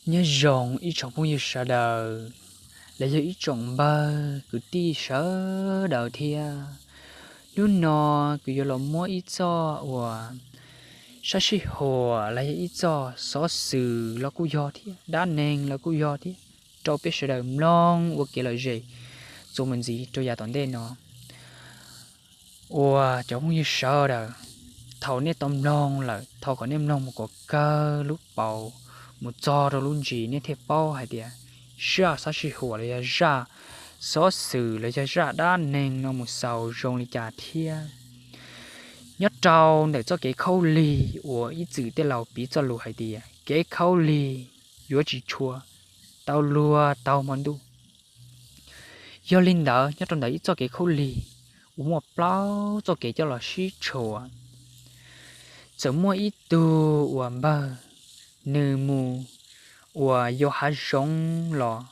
Nyob zoo ib tsoom phooj ywg sawv daws, los yog ib tsoom npawg kwv tij sawv daws thiab. Hnub no kuv yuav los muab ib txoj uas sab sij huam los yog ib txoj xov xwm los kuj yog thiab, dab neeg los kuj yog thiab, rau peb sawv daws mloog ua kev lom zem txuas mus ntxiv rau yav tom ntej no. Uas cov phooj ywg sawv daws, thaum nej tau mloog lawm, thov kom nej mloog mus kom kawg lub paus mus txog rau lub ntsis, nej thiaj paub hais tias zaj sab sij huam los yog zaj xov xwm los yog zaj dab neeg no mus xaus zoo li cas thiab. Nyob rau ntawm txoj kev khaub lig uas ib txwm tej laus piv txoj lus hais tias kev khaub lig yuav tsis tshua tau luag taug hmo ntuj. Yog li ntawd, nyob rau ntawm ib txoj kev khaub lig uas muaj plaub txoj kev coj los sib tshuam, txawm muaj ib tug uas npawg, nws mus uas yos hav zoov los.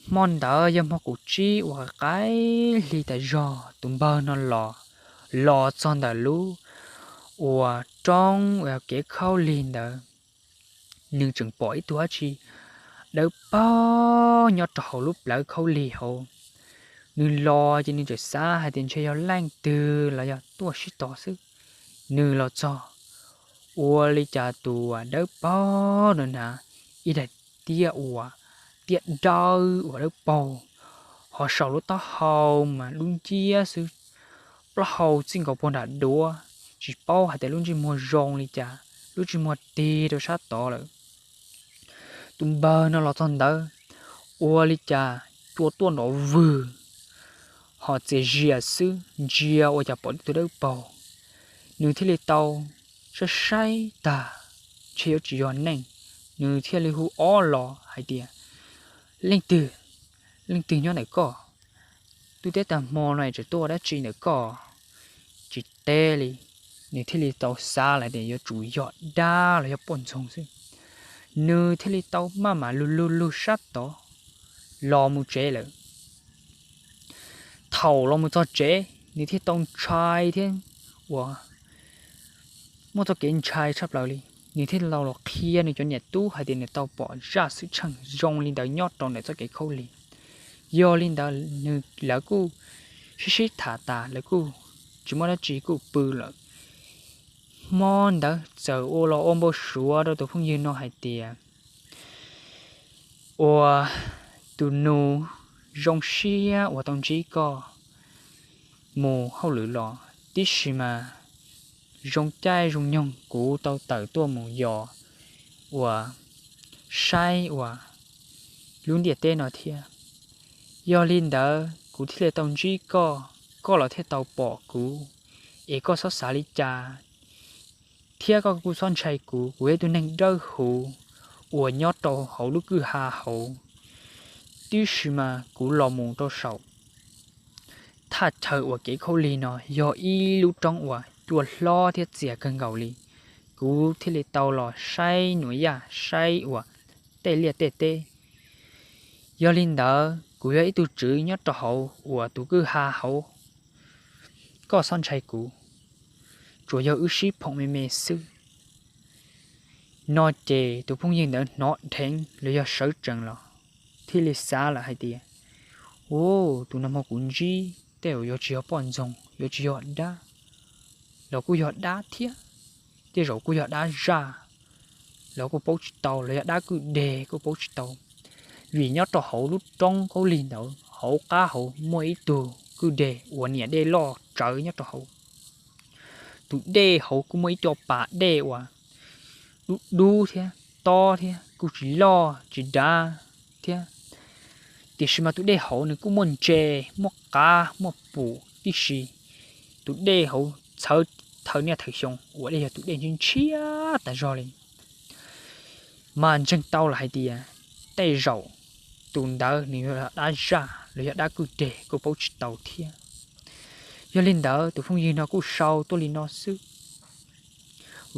Hmo ntawd yog hmo kaum tsib uas qaim hli tas zog, tus npawg no los, los txog ntawm lub uas roob uas kev khaub lig ntawd, nws tseem pom ib tug dab tsi dawb paug nyob rau hauv lub plawv khaub lig hauv. Nws los ces nws txawm xav hais tias ntshe yog leej twg los yog tuaj sib tos xwb. Nws los txog, ua li cas tus uas dawb paug no hnav ib daim tiab uas, tiab dawb uas dawb paug, ho saum lub taub hau mas dub nciab xwb, plaub hau txij nkaus puag nram duav, tsis paub hais tias lub ntsej muag zoo li cas, lub ntsej muag tig rau sab tod lawm. Tus npawg no los txog ntawd, ua li cas cua tuaj nrov vwg, ho txias zias xwb, ntsia ua cas pom tus dawb paug. Nws thiaj li tau saib saib tag, ntshe yuav tsis yog neeg, nws thiaj li hu ob los hais tias, Leej twg, leej twg nyob ntawm koj? Twb teb tag hmo no tseem tuaj ua dab tsi ntawm koj? Tsis teb li, nws thiaj li tau xav lawm tias yuav tsum yog dab los yog poj ntxoog xwb. Nws thiaj li tau maj mam lug lug lug sab tod los mus tsev lawm. Thaum los mus txog tsev, nws thiaj tau ntshai thiab uas muaj txoj kev ntshai tshaj plaws li. Nws thiaj tau los qhia nws cov niam tub hais tias nws tau pom zaj xwm txheej zoo li ntawd nyob rau ntawm txoj kev khaub lig. Yog li ntawd, nws, lawv kuj sib sib tham tas, lawv kuj tsis muaj dab tsi, kuj pw lawm. Hmo ntawd txawm ua los ua npau suav rau tus phooj ywg no hais tias, ua, tus nus, zoo siab uas tau ntsib koj mus hauj lwm los, tiam sis mas zoo caij zoo nyoog kuv tau tawm tuaj mus yos uas saib uas lub ntiaj teb no thiab. Yog li ntawd kuv thiaj li tau ntsib koj, koj los thiaj tau pom kuv, es koj txhob xav li cas, thiab koj kuj txhob ntshai kuv, kuv yog ib tug neeg dawb huv uas nyob rau hauv lub kwj ha hauv. Tiam sis mas kuv los mus rau saum thaj chaw uas kev khaub lig no yog ib lub roob uas cua hlob thiab txias kawg nkaus li. Kuv thiaj li tau los saib nuam yaj, saib uas tej liaj tej teb. Yog li ntawd, kuv yog ib tug tswv nyob rau hauv uas tus kwj ha hauv. Koj txhob ntshai kuv, tsuas yog wb sib phoom me me xwb. No ces tus phooj ywg ntawd hnov dheev los yog sawv tsees los, thiaj li xav lawm hais tias, Ua, tus no mas kuv ntsib tej uas yuav tsis yog poj ntxoog, yuav tsis yog dab, los kuj yog dab thiab, tej zaum kuj yog dab zaj, los kuj paub tsis tau, los yog dab kwj deg kuj paub tsis tau. Vim nyob rau hauv lub roob khaub lig ntawd hauv qab hauv muaj ib tug kwj deg uas niam dej loj tsawv nyob rau hauv. Tus dej hauv kuj muaj ib co pas dej uas dub dub thiab tob thiab, kuj tsis loj tsis dav thiab. Tiam sis mas tus dej hauv nws kuj muaj ntses, muaj qav, muaj pum tib si. Tus dej hauv txhawv thawm niaj thawm xyoo uas dej yog tus dej ntshiab ntshiab tas zog li. Mas ntseeg tau lawm hais tias tej zaum tus ntawd nws yog dab zaj los yog dab kwj deg kuj paub tsis tau thiab. Yog li ntawd tus phooj ywg no kuj sau tuaj li no xwb.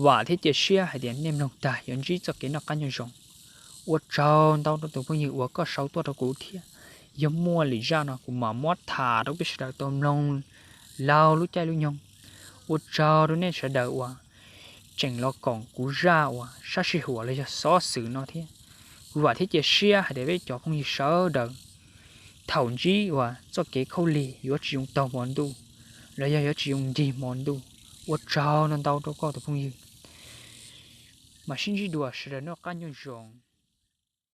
Vam thiab cia siab hais tias nej mloog tag yuav ntsib txoj kev noj qab nyob zoo. Ua tsaug ntau rau tus phooj ywg uas koj sau tuaj rau kuv thiab. Yog muaj lwm zaj no kuv mam muab tham rau peb sawv daws tau mloog laug lub caij lub nyoog. Ua tsaug rau nej sawv daws uas tseem los koom kuv zaj uas sab sij huam los yog xov xwm no thiab. Vam thiab cia siab hais tias peb cov phooj ywg sawv daws thaum ntsib uas txoj kev khaub lig yuav tsis zoo taug hmo ntuj los yog yuav tsis zoo ncig hmo ntuj, ua tsaug no ntau rau koj tus phooj ywg. Mam sib ntsib dua, sawv daws noj qab nyob zoo.